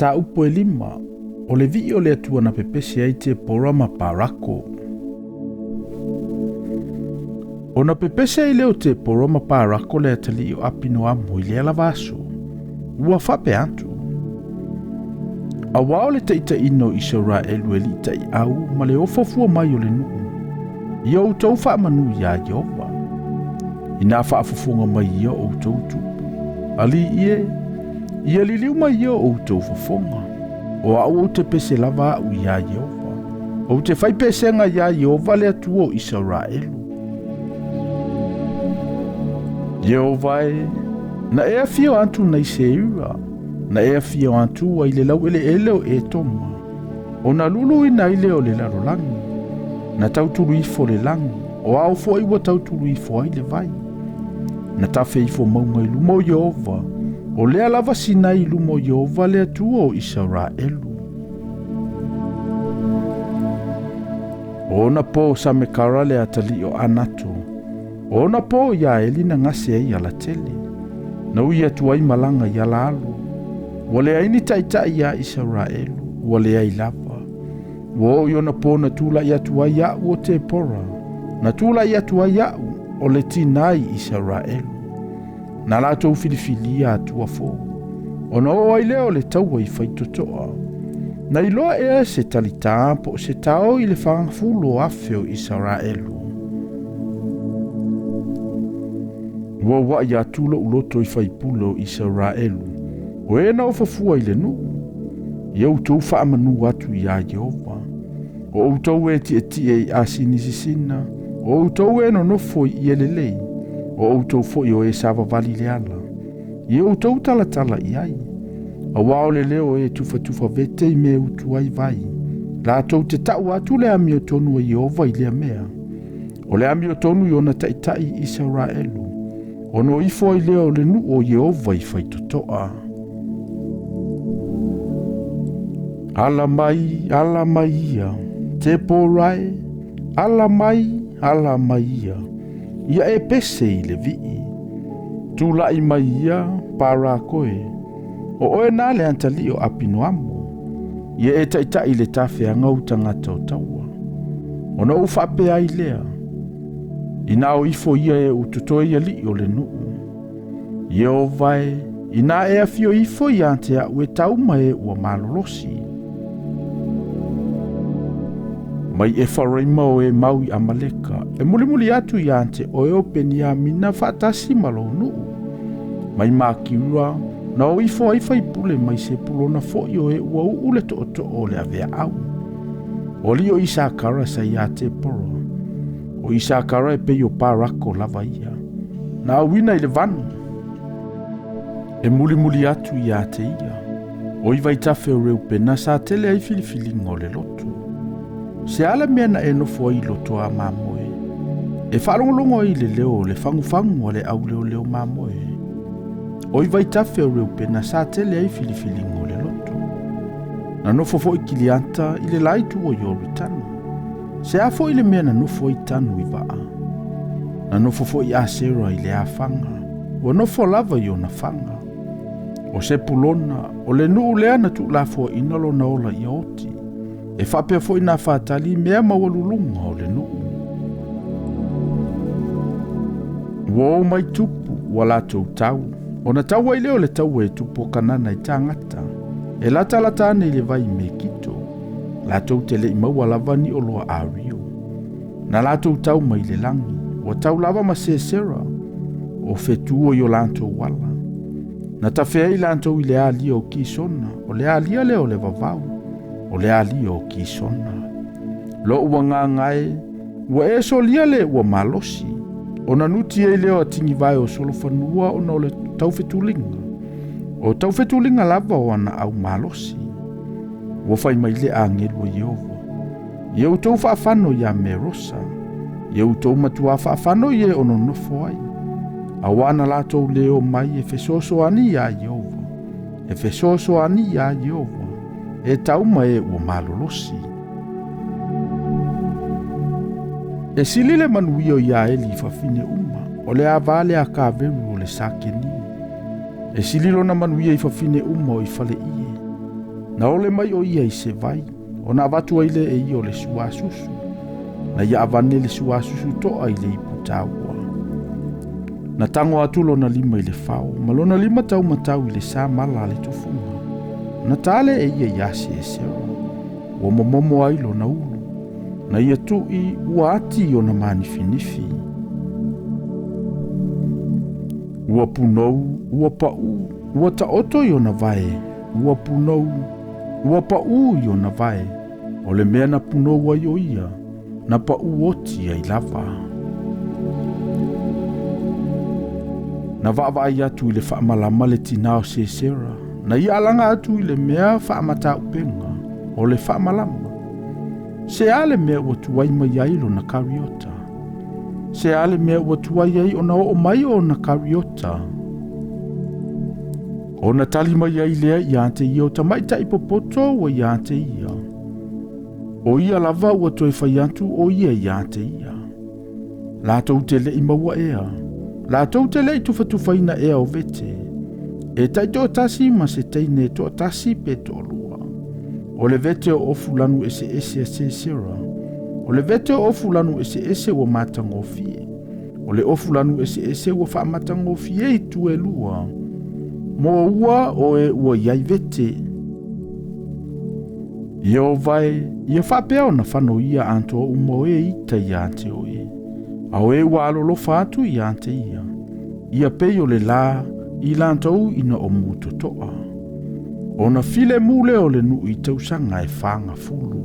Mataupu e lima, o le vii o le Atua na pepese ai Tepora ma Parako. Ona pepese ai lea o Tepora ma Parako le atalii o Apinoamo i lea lava aso, ua faapea atu, Auā o le taitaiina o Isaraelu e lii taiau ma le ofo fua mai o le nuu, ia outou faamanu iā Ieova. Ina faafofoga mai ia o outou tupu, alii e, ia liliu mai ia o outou fofoga. O au ou te pese lava au iā Ieova. Ou te fai pesega iā Ieova le Atua o Isaraelu. Ieova e, na e afio atu nai Seira, na e afio atu ai le laueleele o Etoma, ona luluina ai lea o le lalolagi, na tautulu ifo le lagi, o ao foi ua tautulu ifo ai le vai. Na tafe ifo mauga i luma o Ieova, o lea lava Sinai i luma o Ieova le Atua o Isaraelu. O ona po o Samekara le atalii o Anato, o ona po Iaeli na gase ai alatele, na ui atu ai malaga i ala alo. Ua leai ni taitai iā Isaraelu, ua leai lava. Ua oo i ona po na tulai atu ai au o Tepora, na tulai atu ai au o le tinā i Isaraelu. Na latou filifilia atua fou, ona oo ai lea o le taua i faitotoa. Na iloa ea se talitā po o se tao i le 40,000 o Isaraelu. Ua ua'i atu lo'u loto i faipule o Isaraelu, o e na ofofua i le nuu, ia outou faamanu atu iā Ieova. O outou e tietie i asinisisina, o outou e nonofo i ie lelei, o outou foi o e savavali le ala, ia outou talatala i ai. Auā o le leo o e tufatufa vete i mea e utu ai vai, latou te ta'u atu le amiotonu a Ieova i lea mea. O le amiotonu i ona taitai i Isaraelu, ona o ifo ai lea o le nuu o Ieova i faitotoa. Ala mai, ala mai ia, Tepora e, ala mai, ala mai ia, ia e pese i le vii. Tula'i mai ia, Parako e, o oe na le atalii o Apinoamo, ia e taitai i le tafeaga o tagata o taua. Ona ou faapea ai lea, inā o ifo ia e ua totoe alii o le nuu. Ieova e, inā e afio ifo iā te au e tau ma e ua malolosi. Mai Efaraima o e mau i Amaleka, e mulimuli atu iā te oe o Peniamina faatasi ma lou nuu. Mai Makira, na o ifo ai faipule mai Sepulona foi o e ua uu le tootoo o le aveaau. O alii o Isakara sa iā Tepora. O Isakara e pei o Parako lava ia. Na auina i le vanu. E mulimuli atu iā te ia. O i vaitafe o Reupena sa tele ai filifiliga o le loto. Se a le mea na e nofo ai i loto a mamoe. E faalogologo ai i le leo o le fagufagu a le auleoleo mamoe. O i vaitafe o Reupena sa tele ai filifiliga o le loto. Na nofo foi Kiliata i le la itu o Ioritana. Se a foi le mea na nofo ai Tanu i vaa. Na nofo foi Asera i le afaga. Ua nofo lava i ona faga. O Sepulona, o le nuu lea na tuulafoaina lona ola ia oti. E faapea foi Nafatali i mea maualuluga o le nuu. Ua o mai tupu, ua latou tau. Ona tau ai lea o le taua e tupu o Kanana i tagata. E latalata ane i le vai i Mekito. Latou te le i maua lava ni oloa ario. Na latou tau mai le lagi, ua tau lava ma Sesera, o fetuo i o latou ala. Na tafe ai latou i le alia o Kisona, o le alia lea o le vavau, o le alia o Kisona. Lo'u agaga e, ua e solia le ua malosi, ona nuti ai lea o atigivae o solofanua ona o le taufetuliga. O taufetuliga lava o ana au malosi. Ua fai mai le agelu o Ieova, ia outou faafano iā Merosa, ia outou matuā faafano i e o nonofo ai. Auā na latou le omai e fesoasoani iā Ieova, e fesoasoani iā Ieova, e tau ma e ua malolosi. E sili le manuia o Iaeli i fafine uma, o le ava le akaveru o le sa Keni. E sili lona manuia i fafine uma o i faleie. Na ole mai o ia i se vai, ona avatu ai lea e ia o le suasusu. Na ia avane le suasusu toa i le ipu taua. Na tango atu lona lima i le fao, ma lona lima taumatau i le sa mala a le tufuga. Na tale e ia ia Sesera, ua momomo ai lona ulu. Na ia tui ua ati ona manifinifi. Ua punou, ua pau, ua taoto i ona vae, ua punou, ua pau i ona vae. O le mea na punou ai o ia, na pau oti ai lava. Na vaavaai atu i le faamalama le tina o Sesera, na ia alaga atu i le mea faamataupenga o le faamalama. Se a le mea ua tuai mai ai lona kariota? Se a le mea ua tuai ai ona oo mai ona kariota? Ona tali mai ai lea ia te ia o tamaitai popoto ua ia te ia. O ia lava ua toe fai atu o ia ia te ia. Latou te lei maua ea. Latou te lei tufatufaina ea o vete. E taitoatasi ma se teine toatasi pe toalua. O le vete o ofu lanu ese ese a Sesera. O le vete o ofu lanu ese ese ua matagofie. O le ofu lanu ese ese ua faamatagofie i tuelua. Mo ua o e ua iai vete. Ia o vai, ia faapea ona fano ia antoa uma o e ita ia te oe. A o e ua alolofa atu ia te ia. Ia pei o le la, i lantou ina o mutotoa. Ona file mule o le nuu i tausaga e fagafulu.